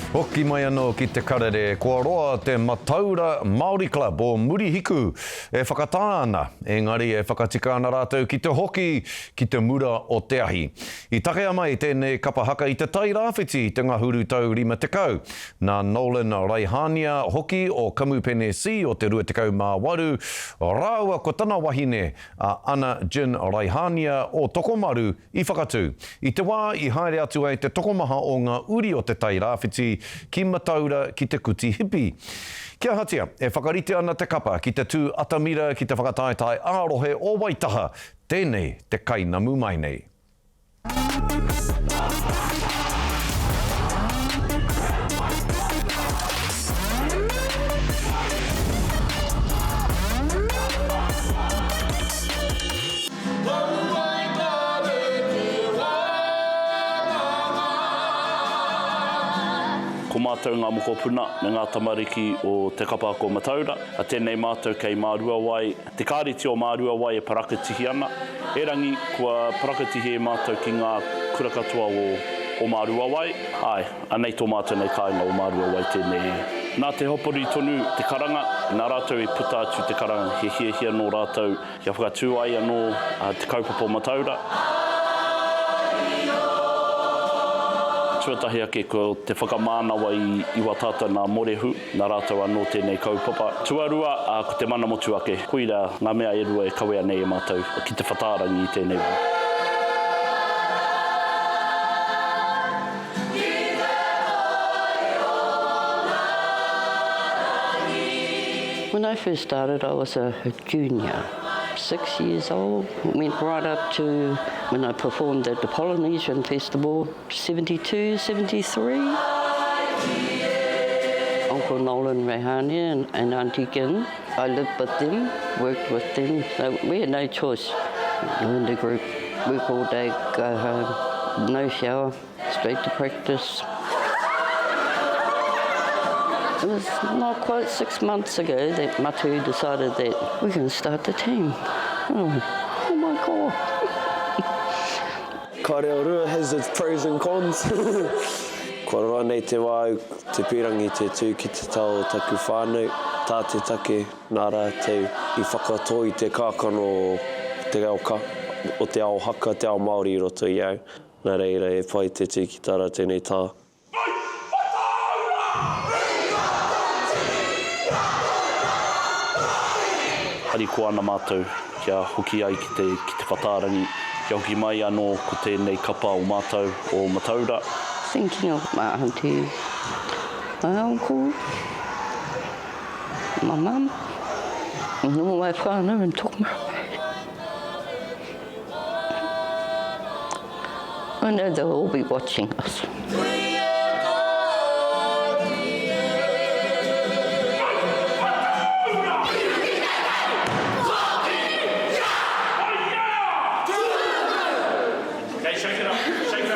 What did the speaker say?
Hoki mai anō ki te karere, kua roa te Mataura Māori Club o Murihiku e whakatā ana, engari e whakatika ana rātou ki te hoki ki te mura o te ahi. I takea mai tēnei kapa haka i Te Tai Rāwhiti i te ngahuru tau 50. Nā Nolan Raihania hoki o Kamupene C o te 28, rāua ko tana wahine a Ana Gin Raihania o Tokomaru i whakatū, i te wā i haere atu ai te tokomaha o ngā uri o Te Tai Rāwhiti ki Mataura ki te kuti hipi. Kia ahatia, e whakarite ana te kapa ki te tū atamira ki te whakataetae ā-rohe o Waitaha, tēnei te kainamu mai nei. Ko mātou ngā mokopuna me ngā tamariki o Te Kapa Ako Mataura. Tēnei mātou kei Māruawai, te kāreti o Māruawai e parakatihi ana. Erangi, kua parakatihi e mātou ki ngā kura katoa o o Māruawai. Āe, anei tō mātou nei kāinga o Māruawai tēnei. Nā te hapori tonu te karanga, nā rātou i puta atu te karanga, he hiahia nō rātou Kia whakatū ai anō te kaupapa o Mataura. Tuatahi ake ko te whakamānawa i wā tātou nā Morehu, nā rātou anō tēnei kaupapa. Tuarua, ko te mana motuake. Koira ngā mea e rua e kawea nei e mātou ki te whatārangi i tēnei wā. When I first started I was a junior, six years old, went right up to when I performed at the Polynesian Festival, 72, 73. Uncle Nolan Rehania and, and Auntie Gin, I lived with them, worked with them, so we had no choice. We're in the group, work all day, go home, no shower, straight to practice. It was not quite six months ago that Matu decided that we're going to start the team. Oh, oh my God. Ka reo rua has its pros and cons. Kua roa nei te wā au te pīrangi te tū ki te taha o taku whānau, tā te take nā rātou i whakatō i te kākano o te ao ka, o te ao haka, te ao Māori i roto i au. Nā reira e pai te tū ki tā rātou nei taha. Harikoa ana mātou kia hoki ai ki te, ki te whatārangi, kia hoki mai anō ko tēnei kapa o mātou, o Mataura. Thinking of my auntie, my uncle, my mum, and all my whānau in Tokomaru. I know they'll all be watching us.